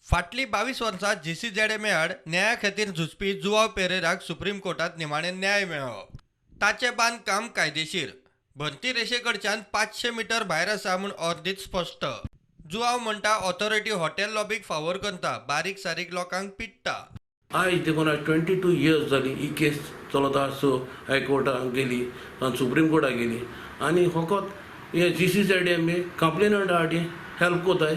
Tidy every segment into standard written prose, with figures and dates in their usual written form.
फाटलीं 22 वर्सां जीसीझेडएमए आड न्याया खातीर झुजपी जुवाव पेरेराक सुप्रीम कोर्टात निमाणें न्याय मेळ्ळो. ताचें बांदकाम कायदेशीर, भरती रेशे कडच्यान 500 मिटर भायर आसा म्हूण ऑर्दीत स्पश्ट. जुवाव म्हणटा, ऑथॉरिटी हॉटेल लॉबीक फावोर करता, बारीक सारीक लोकांक पिडटा. आयज देखून आयज 22 इयर्स जाली ही केस चलत आसा. सो हायकोर्टाक गेली आनी सुप्रीम कोर्टाक गेली आनी फकत हे जीसीझेडएमए कंप्लेनंट आटी हेल्प कोताय.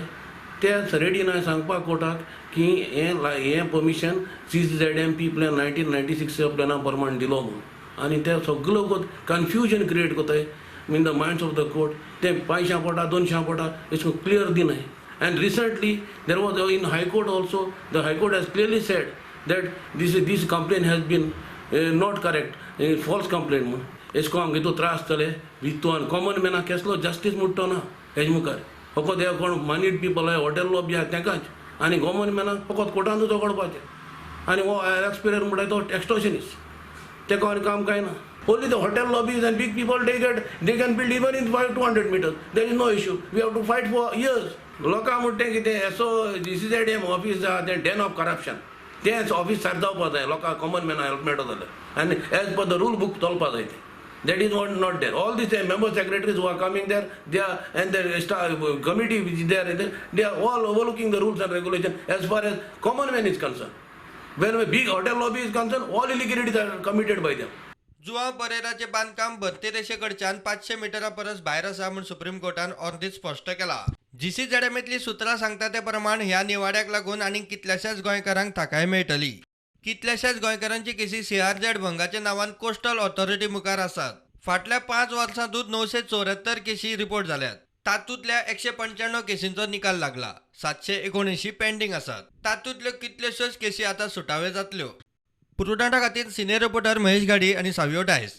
ते रेडी ना सांगपाक कोर्टाक की हें permission CCZMP plan 1996 प्लॅना प्रमाण दिलो म्हणून. आनी ते सगळो कन्फ्युजन क्रिएट कोताय in the minds of the court. ते 500 पोटा, 200 पोटा, एशें करून clear दिनाय. And recently there was in High Court also, the High Court has clearly said that this complaint has been not correct, false complaint म्हूण. एशें कोन्न आमकां हितू त्रास जाले हितू आनी कॉमन मॅनाक केसलो जस्टीस म्हणटा ना हेजे मुखार. फकत हे कोण मनीड पिपल आहाय, हॉटेल लॉबी आहा तेंकाच आनी कॉमन मॅनाक फकत कोर्टानूच झगडपाचें. आनी हो एलेक्स पिरेर म्हणटा तो एक्स्टॉर्शनिस्ट, तेका आनी काम कांय ना. Only the hotel lobbies and big people, they can build even in 5 200 meters. There is no issue. We have to fight for years. लोकां म्हणटा कितें, एसो जीसीझेडएम ऑफीस आहा तें डेन ऑफ करप्शन. तें ऑफीस सारकें जावपा जाय, लोकांक कॉमन मॅना हेल्प मेळटा जाल्यार आनी as per the rule book चलपा जाय तें. That is what not there. All these member secretaries who are coming there, they are, and the staff committee which is there, they are all overlooking the rules and regulation as far as common man is concerned. When a big hotel lobby is concerned, all illegalities are committed by them. जुवाव परेराचें बांदकाम भरती रेशे कडच्यान 500 मिटरा परस भायर आसा म्हूण supreme कोर्टान ऑर्दीत स्पश्ट केला. जीसीझेडएमेंतली सुत्रां सांगता ते प्रमाण ह्या निवाड्याक लागून आनीक कितल्याशाच गोंयकारांक थाकाय मेळटली. कितल्याशाच गोंयकारांची केसी सीआरझेड भंगाच्या नांवान कोस्टल ऑथॉरिटी मुखार आसात. फाटल्या 5 वर्सांतूच 974 केसी रिपोर्ट जाल्यात. तातूंतल्या 195 केसींचो निकाल लागला, 779 पेंडींग आसात. तातूंतल्यो कितल्योश्योच केसी आतां सुटाव्यो जातल्यो. पुरुटाटा खातीर सिनियर रिपोर्टर महेश घाडी आनी सावियो डायस.